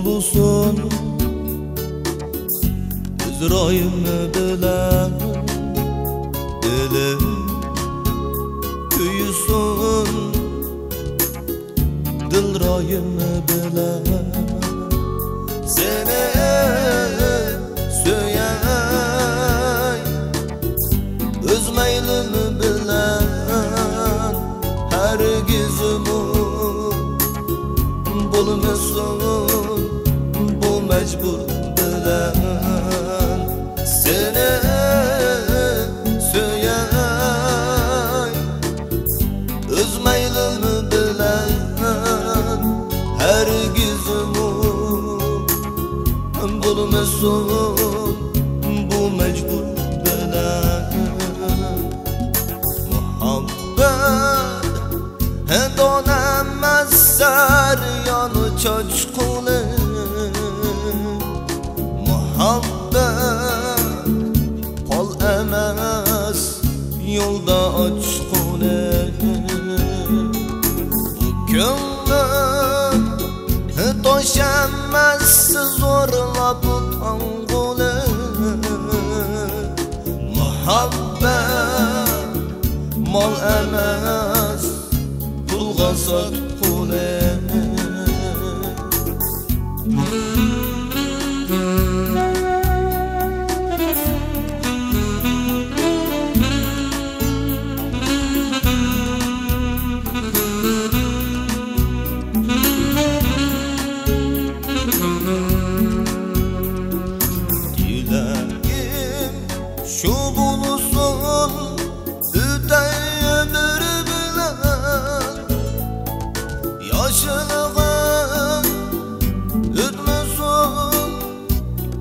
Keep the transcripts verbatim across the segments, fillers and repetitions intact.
بولسۇن ئۆز رايىم بىلەن، دىلىم كۆيسۇن دىل رايىم بىلەن. سېنى سۆيەي ئۆز مەيلىم بىلەن، ھەرگىزمۇ بولمىسۇن بۇ مەجبۇر بىلەن. سېنى سۆيەي ئۆز مەيلىم بىلەن، ھەرگىزمۇ بولمىسۇن بۇ مەجبۇر بىلەن. مۇھەببەت دون ئەمەس، سەريان چاچقۇلى. مۇھەببەت قول ئەمەس، يولدا ئاچقۇلى. بۇ كۆڭلۈم توش ئەمەس، زورلاپ تاڭغۇلى. مۇھەببەت مال ئەمەس، پۇلغا ساتقۇلى. تىلەكىم شۇ بولسۇن، ئۆتەي بىر بىلەن، ياشلىقىم ئۆتمىسۇن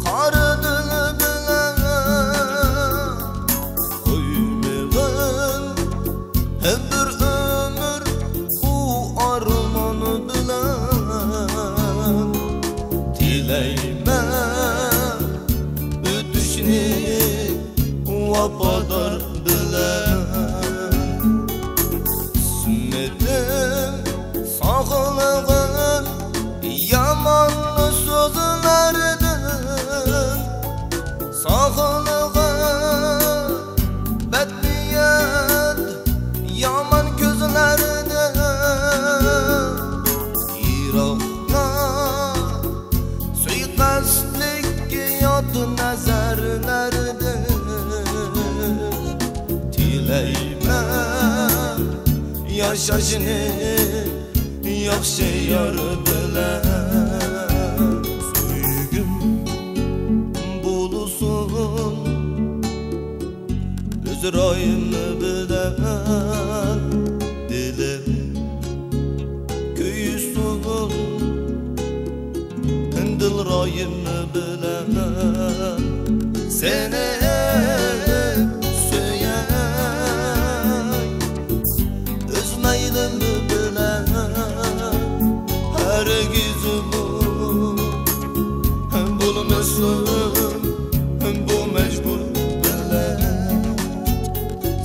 قارا دىل بىلەن. قويمىغىن بىر ئۆمۈر بۇ ئارمان بىلەن، تىلەيمەن ئۆتۈشنى ۋاپادار بىلەن. قىسمىتىم ساقلىغىن يامان سۆزلەردىن، ساقلىغىن بەتنىيەت يامان كۆزلەردىن، يىراقلا سۇيىقەستلىك يات نەزەرلەردىن. تىلەيمەن ياشاشنى ياخشى يار بىلەن. سۆيگۈم بولسۇن ئۆز رايىم بىلەن، دىلىم كۆيسۇن دىل رايىم بىلەن. سېنى سۆيەي ئۆز مەيلىم بىلەن، ھەرگىزمۇ بولمىسۇن بۇ مەجبۇر بىلەن.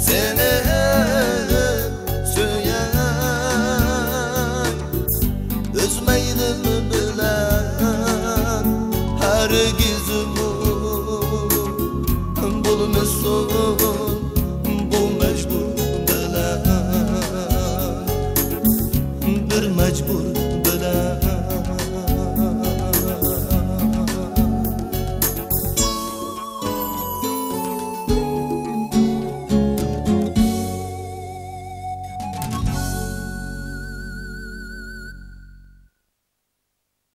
سېنى سۆيەي ئۆز مەيلىم بىلەن، ھەرگىزمۇ بولمىسۇن بۇ مەجبۇر بىلەن. بىر مەجبۇر